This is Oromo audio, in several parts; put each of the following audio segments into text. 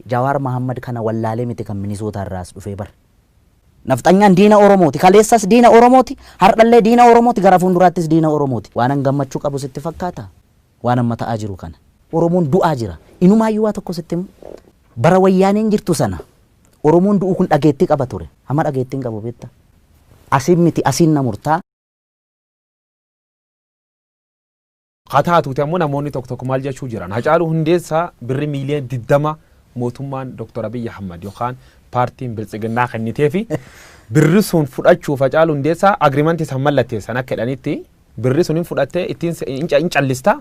Jawaar Mahammad kana wallaalee miti kan Minisootaa irraas dhufee bar. Nafxanyaan diina Oromooti. Kaleessas diina Oromooti. Hardhallee diina Oromooti. Gara fuulduraattis diina Oromooti. Waan an gammachuu qabu sitti fakkaata? Waan amma ta'aa jiru kana. Oromoon du'aa jira. Inumaayyuu waa tokko sitti himu. Bara wayyaaneen jirtu sana Oromoon du'u kun dhageettii qaba ture. Amma dhageettii hin qabu beektaa? Asiin miti asiin na murtaa. Haa taatuuti ammoo namoonni tokko tokko maal jechuu jiran. Hacaaluu Hundeessaa birri miiliyoona 20 mootummaan Dr. Abiyyi Ahmad yookaan paartiin Biltsiginnaa kenniteefi birri sun fudhachuuf Hacaaluu Hundeessaa agreement san mallatteessan akka jedhanitti birri sun hin fudhattee ittiin hin callista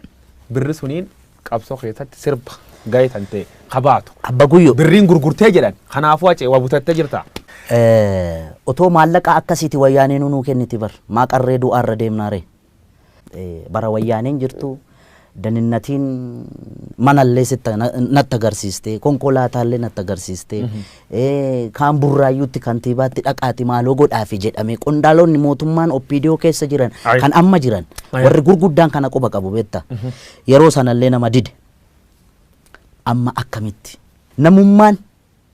birri suniin qabsoo keessatti sirba gahee tan ta'e kabaatu. Abba Guyyoo. Birriin gurgurtee jedhan kanaafuu Hacee waa butattee jirta. Otoo maallaqa akkasiiti wayyaanee nuu kenniti bar maa qarree du'aarra deemnaa ree. Bara wayyaaneen jirtu daninnatiin manallee sitti natti agarsiiste, konkolaataallee natti agarsiiste, kaan Burraayyuutti kantiibaatti dhaqaati maaloo godhaafi jedhame qondaalonni mootummaan OPDO keessa jiran kan amma jiran warri gurguddaan kana quba qabu beekta. Yeroo sanallee nama dide. Amma akkamitti namummaan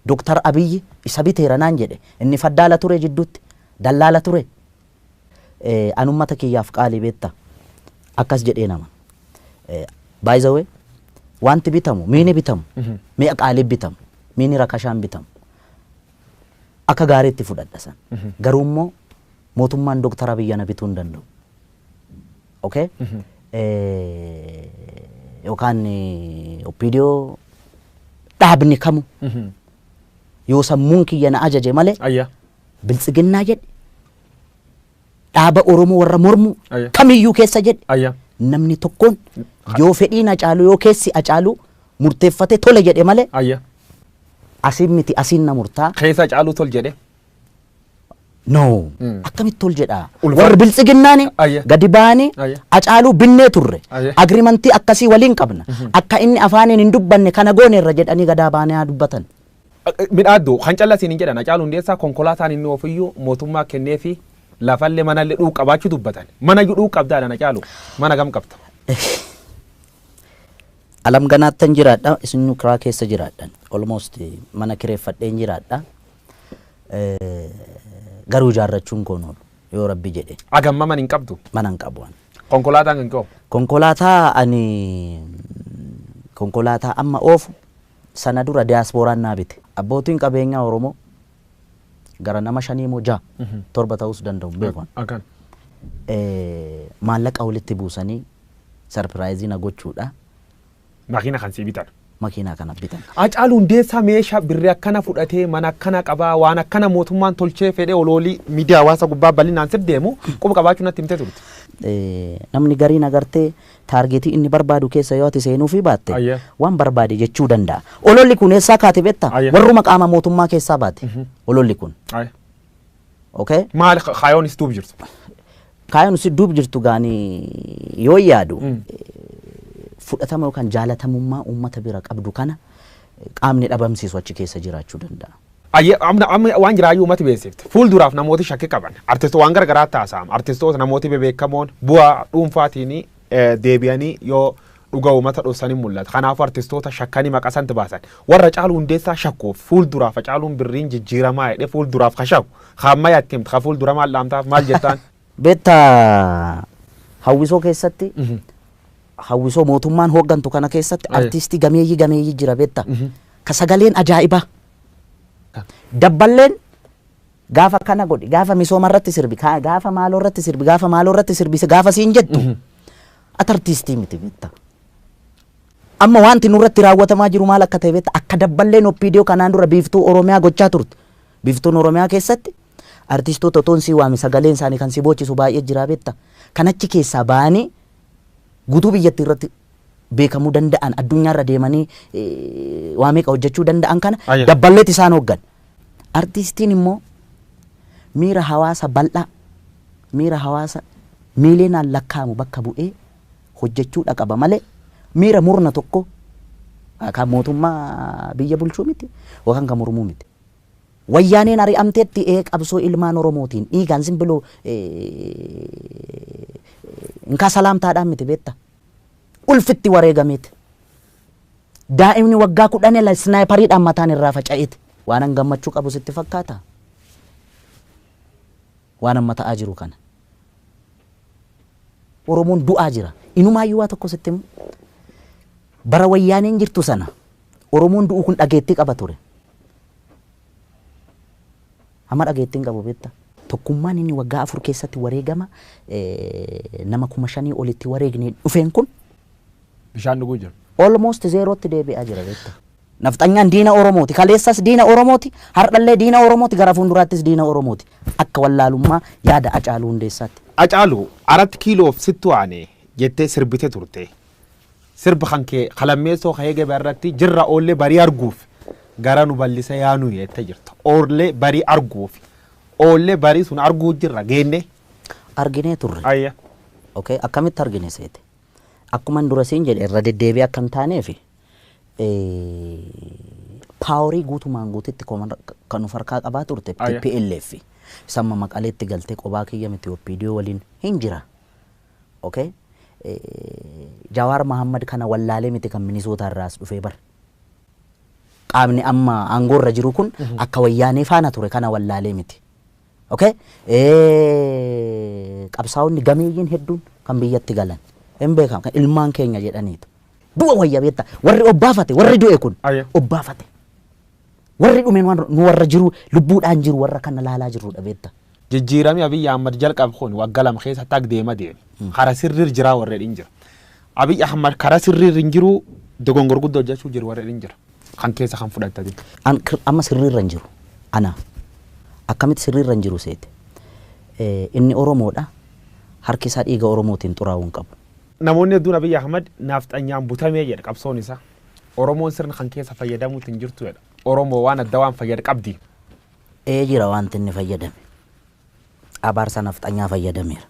Dr. Abiyyi isa biteera naan jedhe inni faddaala ture jidduutti dallaala ture. An ummata kiyyaaf qaalii beekta akkas jedhee nama. By the way, wanti bitamu miini bitamu mi'a qaalii bitamu miini rakashaan bitamu akka gaariitti fudhadha san. Garuu immoo mootummaan Dr. Abiyyi ana bituu hin danda'u. Okay? Yookaan OPDO dhaabni kamu yoo sammuun kiyya na ajaje malee biltsiginnaa jedhe dhaaba Oromoo warra mormu kamiyyuu keessa jedhe namni tokkoon yoo fedhiin Hacaaluu yoo keessi Hacaaluu murteeffate tole jedhe malee asiin miti asiin na murtaa. Keessa Hacaaluu tol jedhe. No. Akkamitti tol jedhaa? Warri biltsiginnaani gadi ba'anii Hacaaluu binnee turre. Agreement akkasii waliin qabna. Akka inni afaaniin hin dubbanne kana gooneerra jedhanii gadaa ba'anii haa dubbatan. Midhaaddu kan callasiin hin jedhan Hacaaluu Hundeessaa konkolaataan inni ofiyyuu mootummaa kenneefi lafallee manallee dhuu qabaachuu dubbatan. Mana iyyuu dhuu qabdaadhaan Hacaaluu. Mana gam qabda? Alam ganaattan jiraadha. Isin kiraa keessa jiraadhan. Almost mana kireeffadheen jiraadha. Garuu ijaarrachuun koon oolu yoo rabbi jedhe. Agamma mana hin qabdu? Mana hin qabu ani. Konkolaataan kan koo? Konkolaataa ani konkolaataa amma oofu sana dura diyaaspooraan naa bite. Abbootiin qabeenyaa Oromoo gara nama 5 moo 6 7 ta'uus danda'u hin beeku. Maallaqa walitti buusanii surprise na gochuudha. Makiina kan sii bitan. Makiinaa kana bitan. Hacaaluu Hundeessaa meeshaa birri akkana fudhatee mana akkana qabaa waan akkana mootummaan tolchee fedhee oloolii miidiyaa hawaasa gubbaa bal'inaan sir deemu quba qabaachuu natti himtee turte. Namni gariin agartee target inni barbaadu keessa yoo ati seenuufii baatte waan barbaade jechuu danda'a. Ololli kun eessaa kaate beektaa? Warruma qaama mootummaa keessaa baate ololli kun. Okay? Maali kaayoon is duub jirtu? Kaayoon is duub jirtu gaanii yoo yaadu fudhatama yookaan jaalatamummaa uummata bira qabdu kana qaamni dhabamsiisu achi keessa jiraachuu danda'a. Ayyee amma waan jiraayyuu uummati beeksifte. Fuulduraaf namooti shakkii qaban. Artistoota waan garagaraa taasisama. Artistoota namooti bebeekamoon bu'aa dhuunfaatiin deebi'anii yoo dhuga uummata dhoksanii mul'ata. Kanaafuu artistoota shakkanii maqaa santi baasan. Warra Hacaaluu Hundeessaa shakkuuf fuulduraaf Hacaaluun birriin jijjiiramaa jedhee fuulduraaf ka shakku. Ka ammayyaa itti himtu. Ka fuuldura maal dhaamtaaf maal jettaan? Beektaa hawwisoo keessatti hawwisoo mootummaan hooggantu kana keessatti artistii gameeyyii gameeyyii jira beektaa. Ka sagaleen ajaa'ibaa. Dabballeen gaafa kana godhi gaafa misooma irratti sirbi gaafa maaloo irratti sirbi gaafa maaloo irratti sirbi gaafa siin jettu ati artistii miti beektaa. Amma wanti nurratti raawwatamaa jiru maal akka ta'e beektaa akka dabballeen OPDO kanaan dura biiftuu Oromiyaa gochaa turte. Biiftuun Oromiyaa keessatti artistoota otoon sii waame sagaleen isaanii kan si boochisu baay'ee jira beektaa. Kan achi keessaa ba'anii guutuu biyyattii irratti beekamuu danda'an addunyaarra deemanii waa meeqa hojjechuu danda'an kana dabballeet isaan hooggan. Artistiin immoo miira hawaasa bal'aa miira hawaasa miiliyoonaan lakkaa'amu bakka bu'ee hojjechuudha qaba malee miira murna tokko kan mootummaa biyya bulchuu miti yookaan kan mormuu miti. Wayyaaneen ari'amteetti qabsoo ilmaan Oromootiin dhiigaan simbiloo inkaa salaamtaadhaan miti beektaa. Ulfitti wareegameeti. Daa'imni waggaa 10 snaayipariidhaan mataan irraa faca'eeti. Waan an gammachuu qabu sitti fakkaata? Waan amma ta'aa jiru kana. Oromoon du'aa jira. Inumaayyuu waa tokko sitti himu. Bara wayyaaneen jirtu sana Oromoon du'u kun dhageettii qaba ture. Amma dhageettii hin qabu beektaa? Tokkummaan inni waggaa 4 keessatti wareegama nama 5,000 olitti wareegne dhufeen kun bishaan dhuguu jira. Almost zeerootti deebi'aa jira beektaa? Nafxanyaan diina Oromooti. Kaleessas diina Oromooti. Har'allee diina Oromooti. Gara fuulduraattis diina Oromooti. Akka wallaalummaa yaada Hacaaluu Hundeessaatti. Hacaaluu 4 kiiloof sittu aane jettee sirbite turte. Sirba kan kee kalammeessoo ka'ee gabaa irratti jirra oollee barii arguuf gara nu bal'isa yaanu jettee jirta. Oollee barii arguuf. Oollee barii sun arguu jirra geenne. Arginee turre. Ayya. Okay, akkamitti argine seete? Akkuma dura siin jedhe irra deddeebi'ee akka hin taaneef paaworii guutumaan guututti kan of harkaa qabaa turte TPLF. Samma Maqaleetti galtee qobaa kiyya miti OPDO waliin hin jira. Okay? Jawaar Mahammad kana wallaalee miti kan Minisootaa irraas dhufee bar. Qaamni amma aangoorra jiru kun akka wayyaanee faana ture kana wallaalee miti. Okay? Qabsaa'onni gameeyyiin hedduun kan biyyatti galan. Hin beekamu kan ilmaan keenya jedhaniitu. Du'a wayya beektaa warri obbaafate warri du'e kun obbaafate. Warri dhumeen nu warra jiru lubbuudhaan jiru warra kana laalaa jirrudha beektaa. Jijjiiramni Abiyyi Ahmad jalqabe kun waggaa 2 keessa tag deema deeme. Karaa sirriir jiraa warra hin jira. Abiyyi Ahmad karaa sirriir hin jiru dogongor guddoo hojjechuu jiru warra hin jira. Kan keessa kan fudhatanii. Amma sirriirra hin jiru. Ana akkamitti sirriirra hin jiru seete? Inni Oromoodha. Harki isaa dhiiga Oromootiin xuraa'uu hin qabu. Namoonni hedduun Abiyyi Ahmad naafxanyaan butamee jedha qabsoon isaa. Oromoon sirna kan keessa fayyadamuutti hin jirtu jedha. Oromoo waan adda waan fayyada qabdi. Ee jira wanti inni fayyadame. Abaarsa nafxanyaa fayyadameera.